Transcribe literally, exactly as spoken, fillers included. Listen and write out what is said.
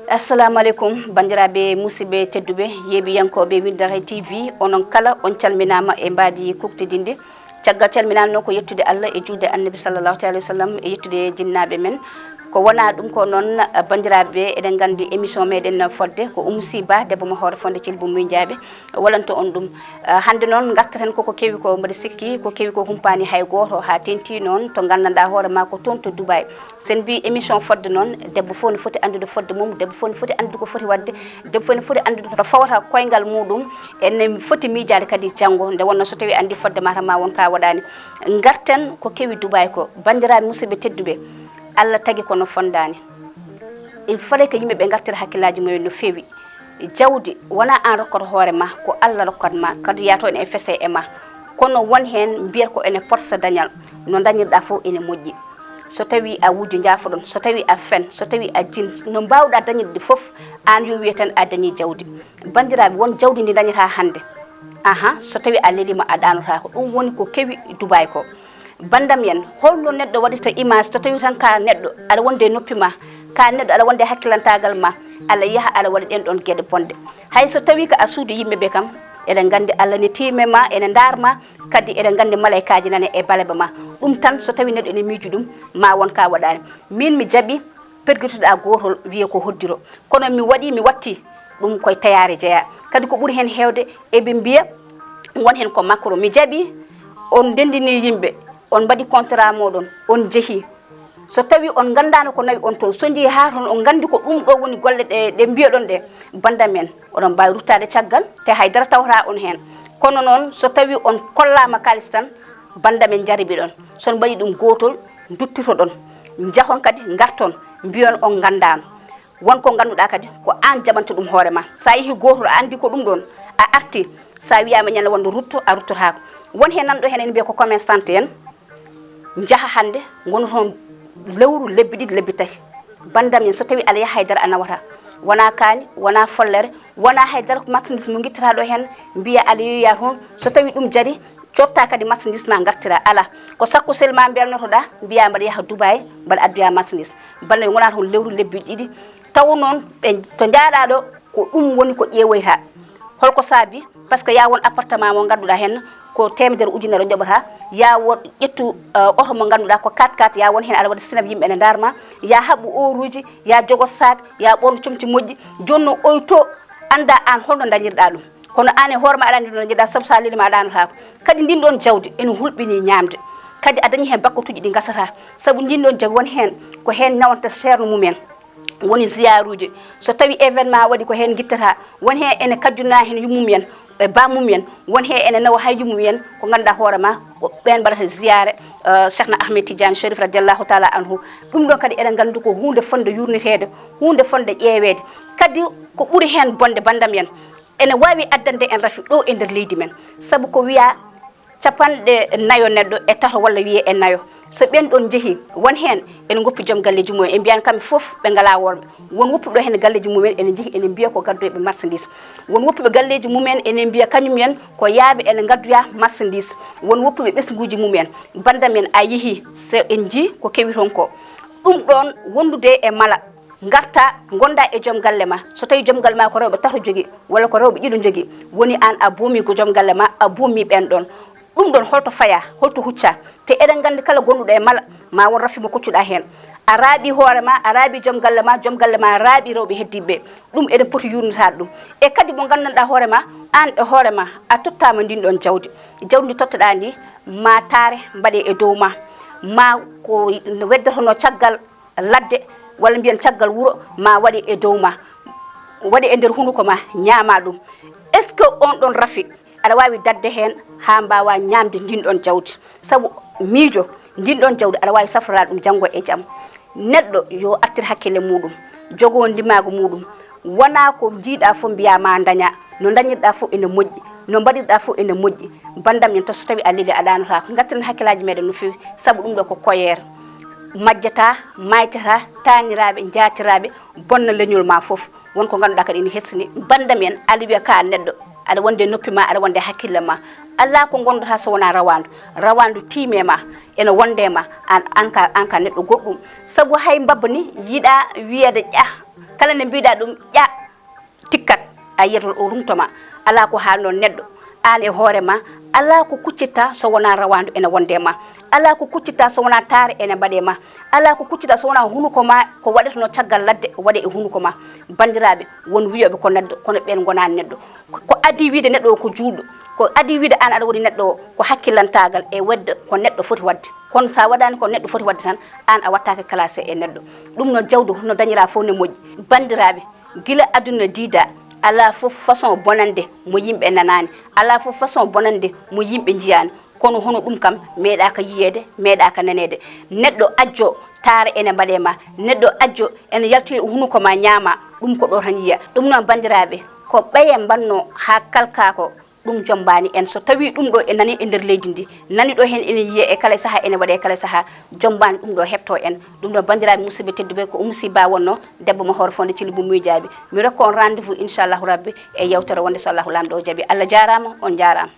Assalamu aleykum, banndiraaɓe musidɓe tedduɓe, yeeɓiyankooɓe Winndere T V, onon kala on calminaama e mbaadi kuktidinde. Caggal calminaango noon ko yettude Allah e juulde Annabi sallallahu taala wa sallam e yettude jinnaaɓe men. Ko wonaa ɗum ko noon, banndiraaɓe, eɗen nganndi émission meɗen fodde ko Oumou Sy Ba, debbo mo Hoore Fonnde Thilbou Mboy Njaaɓe, walanto on ɗum. Ah, hannde noon ngartaten koko kewi ko, mbaɗa sikki ko kewi ko humpaani hay gooto, haa teŋti noon to nganndanɗaa hoore maa ko toon to Dubaï. Sen mbi émission fodde noon, debbo fof ne foti anndude fodde mum, debbo fof ne foti anndude ko foti waɗde, debbo fof ne foti anndude to fawata koyngal muɗum, ene foti miijaade kadi janngo, nde wonno so tawi anndi fodde ma tan ma won ka waɗaani. Ngarten ko kewi Dubaï ko, banndiraaɓe musidɓe tedduɓe, Allah tagi kono fondaani. Il fallait que yimɓe ɓe ngartira hakkillaaji mumen no feewi. Jawdi wonaa aan rokkata hoore ma, ko Allah rokkat ma, kadi yaa toon e fese e ma. Kono won heen mbiyata ko ene potsa dañal, no dañirɗaa fof ene moƴƴi. So tawi a wujo njaafoɗon, so tawi a fen, so tawi a jin, no mbaawɗaa dañirde fof, aan yo wiye tan a dañii jawdi. Banndiraaɓe, won jawdi ndi dañataa hannde. Aha, so tawi a leliima a ɗaanotaako. Ɗum woni ko kewi Dubaï ko. Banndam en, holno neɗɗo waɗirta image so tawi tan ka neɗɗo aɗa wonde e noppi ma, ka neɗɗo aɗa wonde e hakkilantaagal ma, aɗa yaha aɗa waɗa ɗeen ɗoon geɗe bonɗe. Hay so tawi ko a suudu yimɓe ɓe kam, eɗen nganndi Allah ne tiime ma, ene ndaar ma, kadi eɗen nganndi malaykaaji nana e balaba ma. Ɗum tan so tawi neɗɗo ene miijo ɗum, ma won ka waɗaani. Min mi jaɓi pergituɗaa gootol wiye ko hoddiro. Kono mi waɗi, mi watti, ɗum koye tayaare jeyaa. Kadi ko ɓuri heen heewde, eɓe mbiya won heen ko makro. Mi jaɓi, on ndenndini yimɓe, on mbaɗi contrat mooɗon, on njehi. So tawi on nganndaano ko nawi on toon, so njii haa toon, on nganndi ko ɗum ɗo woni golle ɗe, ɗe mbiyoɗon ɗe, banndam en, oɗon mbaawi ruttaade caggal, te hay dara tawata on heen. Kono noon, so tawi on kollaama kaalis tan, banndam en njaribiɗon. So on mbaɗi ɗum gootol, nduttitoɗon, njahon kadi, ngarton, mbiyon on nganndaano. Won ko ngannduɗaa kadi, ko aan jaɓanta ɗum hoore ma. So a yehii gootol, a anndi ko ɗum ɗoon, a artii, so a wiyaama ñande wonde rutto, a ruttotaako. Won heen nanɗo heen ene mbiya ko commerçante en, njaha hannde, ngona toon lewru, lebbi ɗiɗi, lebbi tati. Banndam en, so tawi aɗa yaha, hay dara a nawata. Wonaa kaañi, wonaa follere, wonaa hay dara ko marchandise mo ngittataa ɗo heen, mbiya aɗa yeeya toon. So tawi ɗum jarii, cotta kadi marchandise ma ngartira. Alaa. Ko sakko sel ma mbelnotoɗaa, mbiya mbaɗa yaha Dubaï, mbaɗa addoya marchandise. Banndam en, wonaa toon lewru, lebbi ɗiɗi. Taw noon, ɓe to njaaɗaa ɗo, ko ɗum woni ko ƴeewoyta. Holko saabi? Parce que yaa won appartement mo ngannduɗaa heen ko teemedere ujunere o joɓata, yaa won ƴettu, eh, oto mo ngannduɗaa ko quatre quatre, yaa won heen aɗa waɗa sinap yimɓe ene ndaar ma, yaa haɓɓu oruuji, yaa jogo saak, yaa ɓorno comci moƴƴi. Jooni noon oy to anndaa aan holno dañirɗaa ɗum. Kono aan e hoore ma aɗa anndi no dañirɗaa, sabu so a leliima a ɗaanotaako. Kadi ndin ɗoon jawdi ene hulɓinii ñaamde. Kadi a dañii heen bakkatuuji ɗi ngasataa. Sabu ndin ɗoon jawdi won heen ko heen nawanta seerno mum en. Woni ziyaaruuji. So tawi événement waɗi ko heen ngittata, won heen ene kadduna heen yummum en, e bammum en, won heen ene nawa hay yummum en, ko ngannduɗaa hoore ma, ko ɓeen mbaɗata ziyaare, eh, Cheikhna Ahmed Tidiane Chérif radiallahu taala anhu. Ɗum ɗoon kadi eɗen nganndi ko huunde fotnde yuurniteede, huunde fotnde ƴeeweede. Kadi ko ɓuri heen bonde banndam en, ene waawi addande en rafi ɗo e nder leydi men. Sabu ko wiyaa capanɗe nayo neɗɗo e tato walla wiyee e nayo. So ɓeen ɗoon njehii, won heen ene ngoppi joom galleeji mum en, en mbiyaani kamɓe fof ɓe ngalaa worɓe. Won woppuɓe ɗo heen galleeji mum en ene njehi ene mbiya ko gaddoyɓe marchandise. Won woppuɓe galleeji mum en ene mbiya kañum en ko yaaɓe ene ngaddoya marchandise. Won woppuɓe ɓesnguuji mum en. Banndam en a yehii, so en njii ko kewi toon ko. Ɗum ɗoon wondude e mala. Ngarta, ngonda e joom galle ma. So tawi joom galle ma ko rewɓe tato jogii, walla ko rewɓe ɗiɗo jogii, woni aan a boomi ko joom galle ma, a boomi ɓeen ɗoon. Ɗum ɗoon holto fayaa, holto huccaa? Te eɗen nganndi kala gonduɗo e mala, ma won rafi mo koccuɗaa heen. A raaɓi hoore ma, a raaɓi joom galle ma, joom galle ma raaɓi rewɓe heddiiɓe ɓe. Ɗum eɗen poti yuurnitaade ɗum. E kadi mo nganndanɗaa hoore ma, aan e hoore ma, a tottaama ndin ɗoon jawdi. Jawdi ndi tottoɗaa ndi, ma taare mbaɗe e dow ma. Ma ko weddotonoo caggal ladde, walla mbiyen caggal wuro, ma waɗe e dow ma, waɗe e nder hunuko ma, ñaama ɗum. Est-ce que on ɗon rafi aɗa waawi daɗde heen haa mbaawa ñaamde ndin ɗon jawdi? Sabu miijo, ndin ɗon jawdi aɗa waawi safrora ɗum janngo e jam. Neɗɗo yo artir hakkille muuɗum, jogoo ndimaagu muuɗum. Wonaa ko njiiɗaa fof mbiyaa ma ndaña. No ndañirɗaa fof ene moƴƴi, no mbaɗirɗaa fof ene moƴƴi. Banndam en, to so tawi a leli a ɗaanotaako. Ngartiren hakkillaaji meɗen no feewi, sabu ɗum ɗo ko koyeer. Majjataa, maaytataa, taaniraaɓe, njaatiraaɓe, bonna leñol ma fof. Won ko ngannduɗaa kadi ene hersini. Banndam en, aɗa wiya ka neɗɗo, aɗa wonde e noppi ma, aɗa wonde e hakkille ma. Alaa ko ngonnduɗaa so wonaa rawaandu. Rawaandu tiime ma. ene wonde e ma, an, an ka, an ka neɗɗo goɗɗum. Sabu hay mbabba ni yiɗa wiyeede ƴa. Kala nde mbiɗa ɗum ƴa, tikkat, a yiyat o rungto ma. Alaa ko haalno neɗɗo. Aan e hoore ma, alaa ko kuccitta so wonaa rawaandu ene wonde e ma. Alaa ko kuccitta so wonaa taare ene mbaɗe ma. Alaa ko kuccitta so wonaa hunuko ma ko waɗeteno caggal ladde waɗe e hunuko ma. Banndiraaɓe, won wiyooɓe ko neɗɗo, kono ɓeen ngonaa neɗɗo. Ko adii wiide neɗɗo o ko juulɗo. Ko adii wiide aan aɗa waɗi neɗɗo o ko hakkillantaagal e wedde ko neɗɗo foti waɗde. Kono so a waɗaani ko neɗɗo foti waɗde tan, aan a wattaake classé e neɗɗo. Ɗum no jawdi no dañiraa fof ne moƴƴi. Banndiraaɓe, gila aduna diida, alaa fof façon bonande mo yimɓe nanaani, alaa fof façon bonande mo yimɓe njiyaani. Kono hono ɗum kam meeɗaaka yiyeede, meeɗaaka naneede. Neɗɗo ajjo taare ene mbaɗe ma, neɗɗo ajjo ene yaltoyi hunuko ma ñaama, ɗum ko ɗo tan yiya. Ɗum noon banndiraaɓe, ko ɓeye mbanno haa kalkaa ko ɗum jombaani en. So tawii ɗum ɗo e nani e nder leydi ndi, nani ɗo heen ene yiya e kala sahaa, ene waɗe e kala sahaa, jombaani ɗum ɗo heɓto en. Ɗum ɗo banndiraaɓe musidɓe tedduɓe ko Oumou Sy Ba wonno, debbo mo hoore fonde Thillé Boubacar Diaby. Mi rokka on rendez-vous inchallahu rabbi e yewtere wonde so Allahu Laamɗo o jaɓi. Allah jaaraama, on njaaraama.